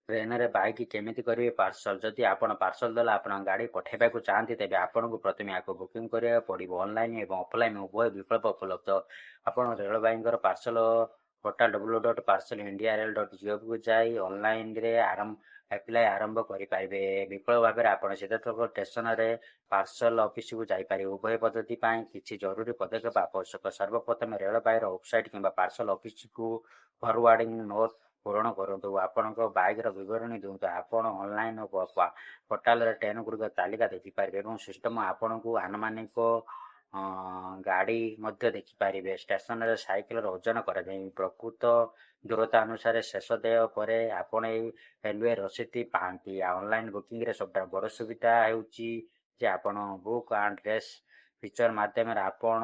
ଟ୍ରେନରେ ବାଇକ୍ କେମିତି କରିବେ ପାର୍ସଲ? ଯଦି ଆପଣ ପାର୍ସଲ ଦ୍ୱାରା ଆପଣଙ୍କ ଗାଡ଼ି ପଠାଇବାକୁ ଚାହାନ୍ତି, ତେବେ ଆପଣଙ୍କୁ ପ୍ରଥମେ ଏହାକୁ ବୁକିଂ କରିବାକୁ ପଡ଼ିବ। ଅନଲାଇନ୍ ଏବଂ ଅଫଲାଇନ୍ ଉଭୟ ବିକଳ୍ପ ଉପଲବ୍ଧ। ଆପଣ ରେଳବାଇଙ୍କର ପାର୍ସଲ ପୋର୍ଟାଲ w.parcelindiarail.govକୁ ଯାଇ ଅନଲାଇନରେ ଆପ୍ଲାଏ ଆରମ୍ଭ କରିପାରିବେ। ବିକଳ୍ପ ଭାବରେ ଆପଣ ସିଧାସଳଖ ଷ୍ଟେସନରେ ପାର୍ସଲ ଅଫିସକୁ ଯାଇପାରିବେ। ଉଭୟ ପଦ୍ଧତି ପାଇଁ କିଛି ଜରୁରୀ ପଦକ୍ଷେପ ଆବଶ୍ୟକ। ସର୍ବପ୍ରଥମେ ରେଳବାଇର ୱେବସାଇଟ୍ କିମ୍ବା ପାର୍ସଲ ଅଫିସକୁ ଫରୱାର୍ଡିଂ ନୋଟ୍ ପୂରଣ କରନ୍ତୁ। ଆପଣଙ୍କ ବାଇକ୍ର ବିବରଣୀ ଦିଅନ୍ତୁ। ଆପଣ ଅନଲାଇନ୍ ପୋର୍ଟାଲରେ ଟ୍ରେନ୍ ଗୁଡ଼ିକର ତାଲିକା ଦେଖିପାରିବେ ଏବଂ ସିଷ୍ଟମ ଆପଣଙ୍କୁ ଆନୁମାନିକ ଗାଡ଼ି ମଧ୍ୟ ଦେଖିପାରିବେ। ଷ୍ଟେସନରେ ସାଇକେଲର ଓଜନ କରାଯାଏ। ପ୍ରକୃତ ଦୂରତା ଅନୁସାରେ ଶେଷ ଦେୟ ପରେ ଆପଣ ଏହି ରେଲୱେ ରସିଦ ପାଆନ୍ତି। ଅନଲାଇନ୍ ବୁକିଂରେ ସବୁଠାରୁ ବଡ଼ ସୁବିଧା ହେଉଛି ଯେ ଆପଣ ବୁକ୍ ଆଣ୍ଡ ଟ୍ରେସ୍ ଫିଚର ମାଧ୍ୟମରେ ଆପଣ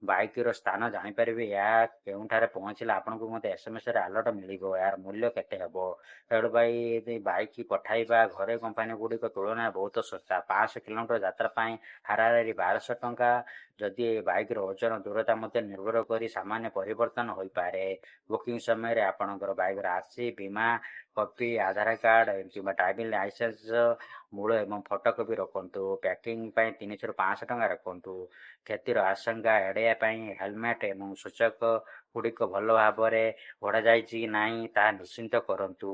ବାଇକ୍ର ସ୍ଥାନ ଜାଣିପାରିବେ। ଏହା କେଉଁଠାରେ ପହଞ୍ଚିଲେ ଆପଣଙ୍କୁ ମଧ୍ୟ ଏସ୍ଏମ୍ଏସ୍ରେ ଆଲର୍ଟ ମିଳିବ। ଏହାର ମୂଲ୍ୟ କେତେ ହେବ? ରେଳବାଇ ବାଇକ୍ ପଠାଇବା ଘରୋଇ କମ୍ପାନୀ ଗୁଡ଼ିକ ତୁଳନାରେ ବହୁତ ଶସ୍ତା। 500 କିଲୋମିଟର ଯାତ୍ରା ପାଇଁ ହାରାହାରି 1200 ଟଙ୍କା। ଯଦି ବାଇକ୍ର ଓଜନ ଦୂରତା ମଧ୍ୟ ନିର୍ଭର କରି ସାମାନ୍ୟ ପରିବର୍ତ୍ତନ ହୋଇପାରେ। ବୁକିଂ ସମୟରେ ଆପଣଙ୍କର ବାଇକ୍ର ଆର୍ସି, ବୀମା କପି, ଆଧାର କାର୍ଡ଼ କିମ୍ବା ଡ୍ରାଇଭିଂ ଲାଇସେନ୍ସ ମୂଳ ଏବଂ ଫଟୋକପି ରଖନ୍ତୁ। ପ୍ୟାକିଂ ପାଇଁ 300ରୁ 500 ଟଙ୍କା ରଖନ୍ତୁ। କ୍ଷତିର ଆଶଙ୍କା ଏଡ଼ାଇବା ପାଇଁ ହେଲମେଟ୍ ଏବଂ ସୂଚକ ଗୁଡ଼ିକ ଭଲ ଭାବରେ ଘୋଡ଼ାଯାଇଛି କି ନାହିଁ ତାହା ନିଶ୍ଚିତ କରନ୍ତୁ।